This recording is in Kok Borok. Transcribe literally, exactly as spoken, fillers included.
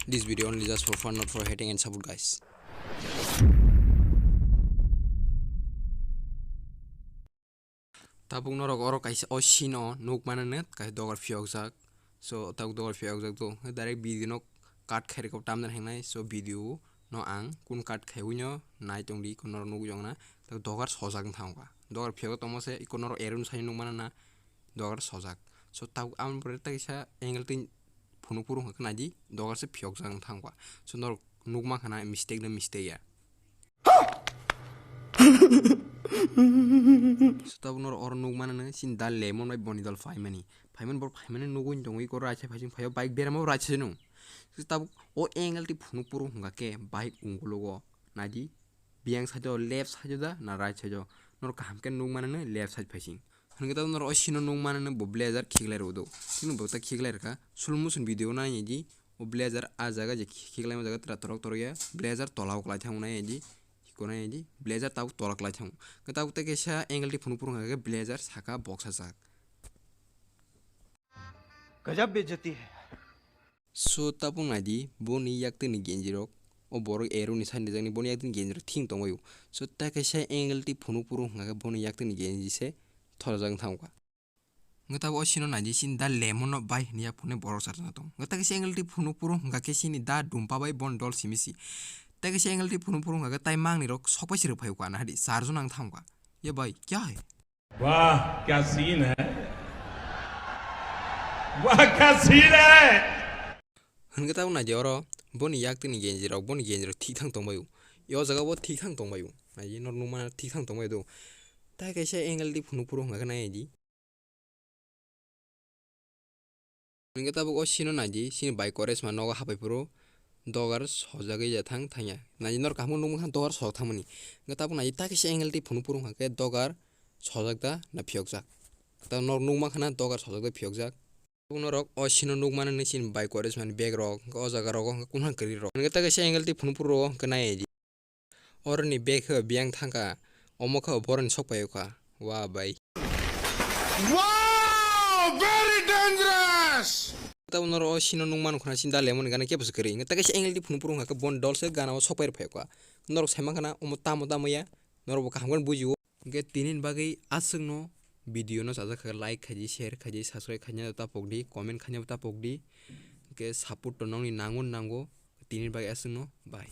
This video only just for fun, not for hating and support, guys. Tabuk norok oro kaisa o scene o nuk mananw kaisa dogar phiyokjak. So tabuk dogar phiyokjak do, direct video no cut khairikha tamjani hingnai. So video no ang kun cut khaiwi no nai tongdi, kun norok nugwi tongo na. Tabuk dogar sojak wng thangkha, dogar phiyok tongma se iko norok arrow ni side o nuk manana dogar sojak. So tabuk aboni pore tei kaisa angle tei phunuk phuru hwnka khe naidi, dogar se phiyokjak wng thangkha. So norok nuk mankha na mistake na mistake ya. So tabuk norok oro nuk mananw chini da lemon bai boni dol phaimani. Phaimani borok phaimani nugwi tongwi iko right side phaising phaio bike beramo right side nung. So tabuk o angle tei phunuk phuru hwnka khe bike ungkulugo naidi, biyang side o left side o da na right side o. Norok kaham khe nuk mananw left side phaising. Hwnke tabuk norok o scene o nuk mananw bo blazer khiklai rwdo. Chini bo ta khiklai rwkha. Slow motion video nai di. O blazer a jaga je khiklai ma jaga tra torok torok ya. Blazer tola o kwlai thang nai di. Hiko nai di. Blazer tabuk tola kwlai thang. Hwnke tabuk tei kaisa angle tei phunuk phuru hwnka khe blazer saka boksajak. गजब बेइज्जती है। So tabuk naidi, boni yaktwini genji rok, o borok arrow ni side ni jakni boni yaktwini genji rok thik tongbaio. So tei kaisa angle tei phunuk phuru hwnka khe boni yaktwini genji se thorjak wng thangkha. Hwnke tabuk o scene o naidi, chini da lemon no bai hwnwi yaphunai borok charjak tong. Hwnke tei kaisa angle tei phunuk phuru hwnka khe chini da dumpa bai bon dol simi si. Tei kaisa angle tei phunuk phuru hwnka khe tai mangni rok sok bai se rwphai kha na hadi charjak nang thangkha. Ye bai, kya hai? वाह, क्या सीन है, वाह, क्या सीन है। Hwnke tabuk naidi oro boni yaktwini genji rok, boni genji rok thik thang tongbaio. Yo jaga bo thik thang tongbaio. Naidi norok nukmana thik thang tongbaio do. Tai kaisa angle di phunuk phuru hwnka khe nai di. Hwnke tabuk o scene o naidi, chini bai Koresma nogo hapai phuru dogar sojagwi ya thang thangya. Naidi norok kaham khe nukmankha dogar sojak thangmani. Hwnke tabuk naidi ta kaisa angle tei phunuk phuru hwnka khe dogar sojak da na phiyokjak. Tabuk norok nukmankha na dogar sojak da phiyokjak. Tabuk norok o scene o nukmani chini bai Koresma ni bag rok, hwnke o jaga rogo hwnke kunha kwrwi rok. Hwnke ta kaisa angle tei phunuk phuru rogo hwnke nai di. Oroni bag khe biyang thangkha, omo khe boroni sok pai kha. Wa bai. Wow, very dangerous! Tabuk norok o scene o nukmano khna chini da lemon ni gana kebo se kwrwi. Hwnke ta kaisa angle di phunuk phuru hwnka khe bon dol se gana o sok pai rw phai kha. Norok sai mankha na omo tamo tamo ya, norok bo kaham khe buji o. Hwnkhe tini ni bagwi aswkno video no chajak kha like khaidi, share khaidi, subscribe khaina ta pokdi, comment khaina ta pokdi. Hwnkhe support to nokni nango nango, tini ni bagwi aswkno bye.